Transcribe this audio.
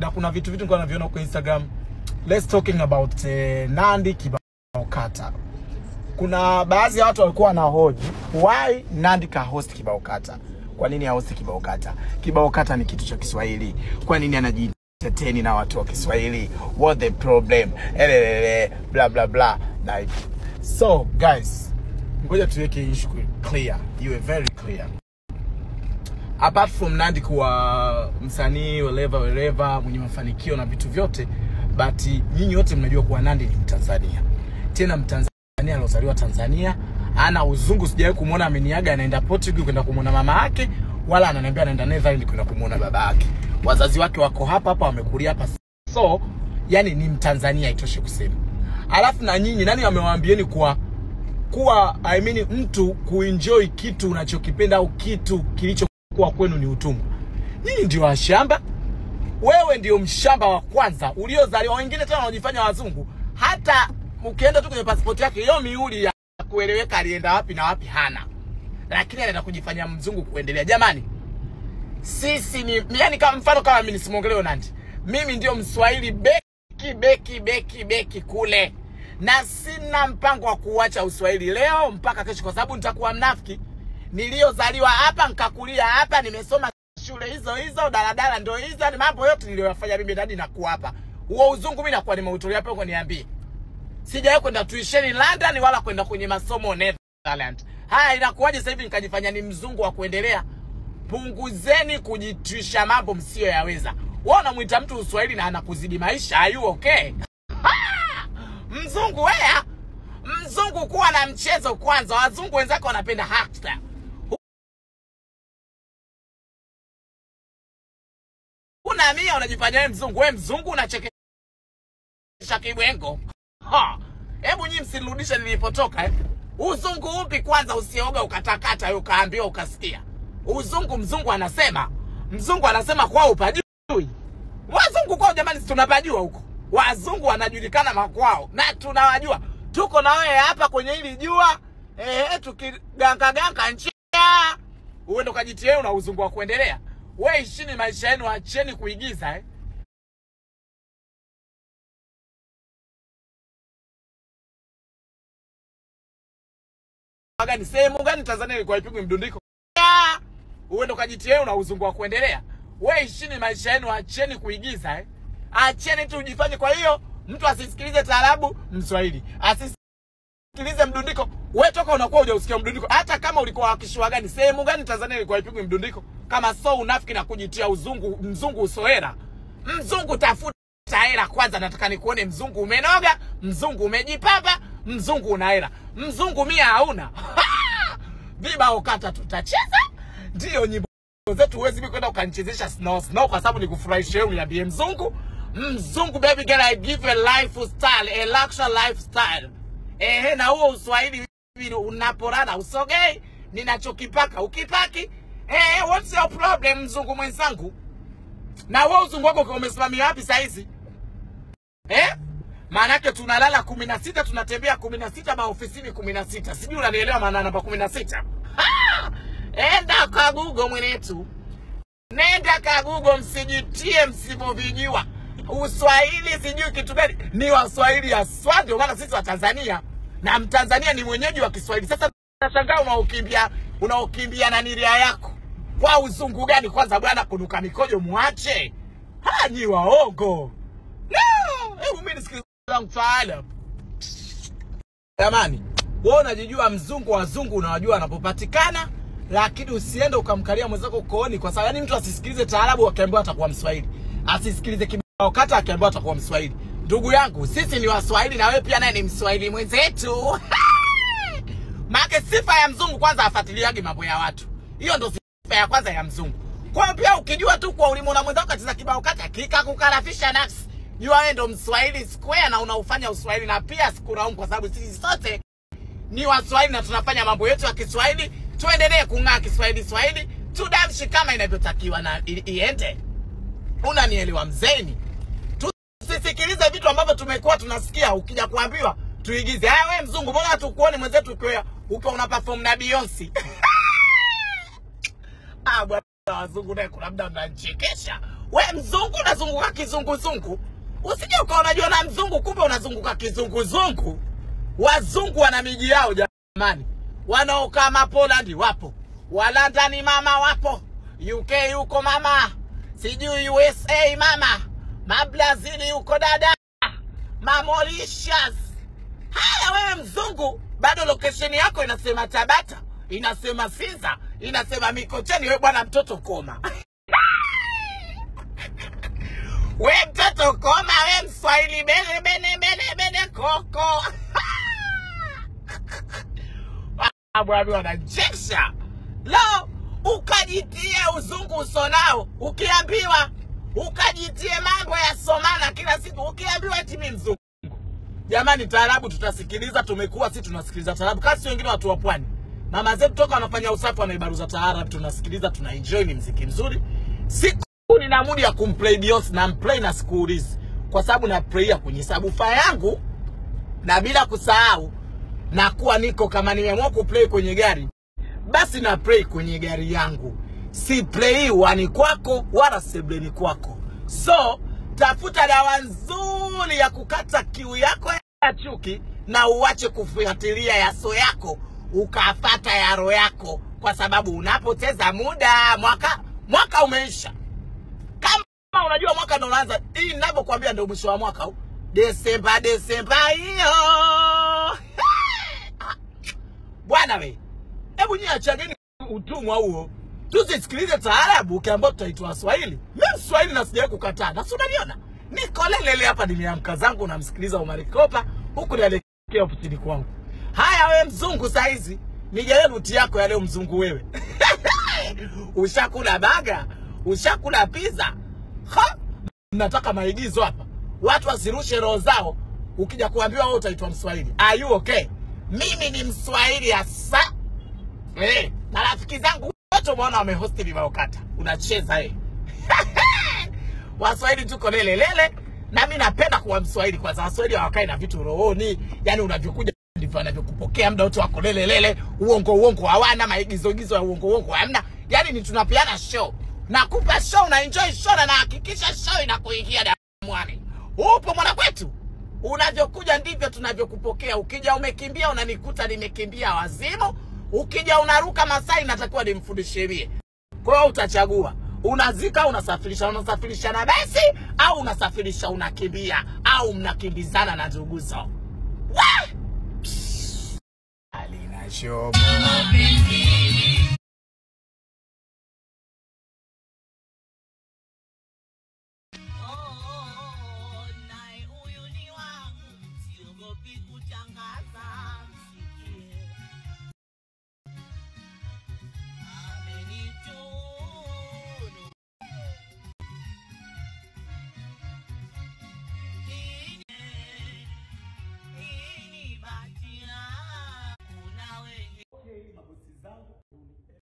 Na kuna vitu nilikuwa naviona kwa Instagram. Let's talking about Nandy Kibao Kata. Kuna baadhi ya watu walikuwa wanahoji why Nandy ka host Kibao Kata? Kwa nini host Kibao Kata? Kibao Kata ni kitu cha Kiswahili. Kwa nini anajiteteni na watu wa Kiswahili? What the problem? Elelele, blah blah blah. Like, so guys, ngoja tuweke issue clear. You are very clear. Apart from Nandy kuwa msanii wherever mwenye mafanikio na vitu vyote, but nyinyi wote mnajua kuwa Nandy ni Mtanzania. Tena Mtanzania alozaliwa Tanzania, ana uzungu. Sijawahi kumuona ameniaga anaenda Portugal kwenda kumuona mama yake, wala ananiambia anaenda Netherlands kwenda kumuona baba yake. Wazazi wake wako hapa hapa, wamekulia hapa. So, yani ni Mtanzania, itoshe kusema. Alafu na nyinyi nani amewaambieni kuwa I mean mtu kuenjoy kitu unachokipenda au kitu kilichokuwa kwenu ni utumwa? Nyinyi ndio washamba. Wewe ndio mshamba wa kwanza uliozaliwa. Wengine tena wanajifanya wazungu. Hata ukienda tu kwenye passport yake hiyo miuli ya kueleweka alienda wapi na wapi hana. Lakini anaenda kujifanya mzungu kuendelea. Jamani, sisi ni yani, kama mfano kama mimi nisimuongelee Nandy. Mimi ndio Mswahili beki beki beki beki kule. Na sina mpango wa kuacha Uswahili leo mpaka kesho, kwa sababu nitakuwa mnafiki. Niliozaliwa hapa, nikakulia hapa, nimesoma shule hizo hizo, daladala ndio hizo, ni mambo yote niliyofanya mimi ndani na kuwa hapa. Huo uzungu mimi nakuwa nimeutolea hapo kwa niambie. Sijawahi kwenda tuition London wala kwenda kwenye masomo Netherlands. Haya, inakuwaje sasa hivi nikajifanya ni mzungu wa kuendelea? Punguzeni kujitwisha mambo msiyoyaweza. Wewe unamuita mtu Uswahili na anakuzidi maisha, are you okay? Mzungu wewe, mzungu kuwa na mchezo kwanza. Wazungu wenzako wanapenda hackster. Una mia unajifanya wewe mzungu, wewe mzungu unachekesha kibwengo. Ha. Hebu nyinyi msinirudishe nilipotoka eh. Uzungu upi kwanza usioga ukatakata wewe ukaambiwa ukasikia? Uzungu mzungu anasema. Mzungu anasema kwao upajui. Wazungu kwao jamani, si tunapajua huko. Wazungu wanajulikana makwao na tunawajua. Tuko na wewe hapa kwenye hili jua, tukiganga ganga nchi. Uende ukajitie una uzungu wa kuendelea. Wewe ishini maisha yenu, acheni kuigiza eh. Gani sehemu gani Tanzania ilikuwa ipigwe mdundiko? Uende ukajitie una uzungu wa kuendelea. Wewe ishini maisha yenu, acheni kuigiza eh. Acheni tu ujifanye. Kwa hiyo mtu asisikilize taarabu Mswahili, asisikilize mdundiko. Wewe toka unakuwa hujausikia mdundiko, hata kama ulikuwa wakishwa gani sehemu gani Tanzania ilikuwa ipigwe mdundiko? Kama so unafiki na kujitia uzungu, mzungu usoera. Mzungu tafuta hela kwanza, nataka nikuone mzungu umenoga, mzungu umejipamba, mzungu una hela. Mzungu mia hauna. Vibao Kata tutacheza. Ndio nyimbo zetu, huwezi mimi kwenda ukanichezesha snow snow kwa sababu nikufurahishe wewe uniambie mzungu. Mzungu baby girl, I give a lifestyle, a luxury lifestyle. Ehe, na huo Uswahili unaporana usogei, ninachokipaka ukipaki. What's your problem mzungu mwenzangu? Na wewe uzungu wako umesimamia wapi saa hizi? Maana yake tunalala 16, tunatembea 16, maofisini 16. Sijui unanielewa maana namba 16. Ha! Enda kwa Google mwenetu. Nenda kwa Google, msijitie msipovijua. Uswahili sijui kitu gani. Ni Waswahili haswa, ndio maana sisi wa Tanzania na Mtanzania ni mwenyeji wa Kiswahili. Sasa nashangaa unaokimbia na niria yako. Kwa uzungu gani kwanza bwana kunuka mikojo muache? Ha, nyi waongo. No, hebu mimi nisikilize mtaalamu. Jamani, wewe unajijua mzungu, wazungu unawajua wanapopatikana, lakini usiende ukamkalia mwenzako kooni kwa sababu yani mtu asisikilize taarabu akiambiwa atakuwa Mswahili. Asisikilize Kibao Kata akiambiwa atakuwa Mswahili. Ndugu yangu, sisi ni Waswahili na wewe pia naye ni Mswahili mwenzetu. Maana sifa ya mzungu kwanza afuatiliage mambo ya watu. Hiyo ndio sifa ya kwanza ya mzungu. Kwa hiyo pia ukijua tu kwa ulimu na mwenzako kacheza Kibao Kata kikakukarafisha nafsi, jua wewe ndo Mswahili square na unaufanya Uswahili. Na pia sikulaumu kwa sababu sisi sote ni Waswahili na tunafanya mambo yetu ya Kiswahili. Tuendelee kung'aa Kiswahili Swahili, tudamshi kama inavyotakiwa na iende. Unanielewa mzeni? Tusisikilize vitu ambavyo tumekuwa tunasikia ukija kuambiwa tuigize. Haya wewe mzungu, mbona hatukuone mwenzetu ukiwa una perform na Beyonce? Ah bwana, wazungu naye kuna muda mnanichekesha. We mzungu unazunguka kizunguzungu. Usije ukawa unajua na mzungu kumbe unazunguka kizunguzungu. Wazungu wana miji yao jamani. Wanaokaa Poland wapo, wa London mama wapo, UK yuko mama, sijui USA mama, ma Brazil yuko dada, ma Mauritius. Haya wewe mzungu, bado location yako inasema Tabata, inasema Sinza, inasema Mikocheni. Wewe bwana mtoto koma. We mtoto koma, we Mswahili bene bene bene bene koko. Bwana wanajesha. Leo ukajitie uzungu usonao, ukiambiwa ukajitie mambo ya somana kila siku, ukiambiwa eti mimi mzungu. Jamani, taarabu tutasikiliza, tumekuwa sisi tunasikiliza taarabu. Kasi wengine watu wa pwani, mama zetu toka wanafanya usafi wanaibaruza taarabu, tunasikiliza, tuna enjoy, ni muziki mzuri. Siku nina mudi ya kumplay Beyonce na mplay na sikuulizi, kwa sababu na play kwenye sabufa yangu, na bila kusahau na kuwa niko kama nimeamua kuplay kwenye gari, basi na play kwenye gari yangu. Si play wani kwako wala sebleni kwako. So tafuta dawa nzuri ya kukata kiu yako ya chuki na uache kufuatilia yaso yako ukafata ya roho yako, kwa sababu unapoteza muda. Mwaka umeisha. Kama unajua mwaka ndio unaanza, hii ninapokuambia ndio mwisho wa mwaka huu. Desemba hiyo. Bwana we, hebu nyie achageni utumwa huo. Tusisikilize taarabu ukiambiwa tutaitwa Waswahili. Mimi Mswahili na sijawahi kukataa. Na si unaniona? Niko lelele hapa, nimeamka zangu namsikiliza Omar Kopa huku naelekea ofisini kwangu. Haya wewe mzungu saizi, nijalie ruti yako ya leo mzungu wewe. Ushakula baga, ushakula pizza. Ha? Nataka maigizo hapa. Watu wasirushe roho zao ukija kuambiwa wewe utaitwa Mswahili. Are you okay? Mimi ni Mswahili hasa. Na rafiki zangu wote umeona wamehosti vibao kata. Unacheza Waswahili tuko lele lele, na mimi napenda kuwa Mswahili kwa sababu Waswahili hawakai na vitu rohoni. Yaani unavyokuja ndivyo wanavyokupokea muda wote, wako lele lele, uongo uongo hawana, maigizo gizo ya uongo uongo hamna. Yaani ni tunapeana show. Nakupa show na enjoy show na nahakikisha show inakuingia damwani. Upo mwana kwetu? Unavyokuja ndivyo tunavyokupokea. Ukija umekimbia unanikuta nimekimbia wazimu. Ukija unaruka Masai natakiwa nimfundishe mie. Kwa hiyo utachagua, unazika unasafirisha, unasafirisha na basi au unasafirisha unakimbia au mnakimbizana na nduguzo. Alina show. Kutangaza.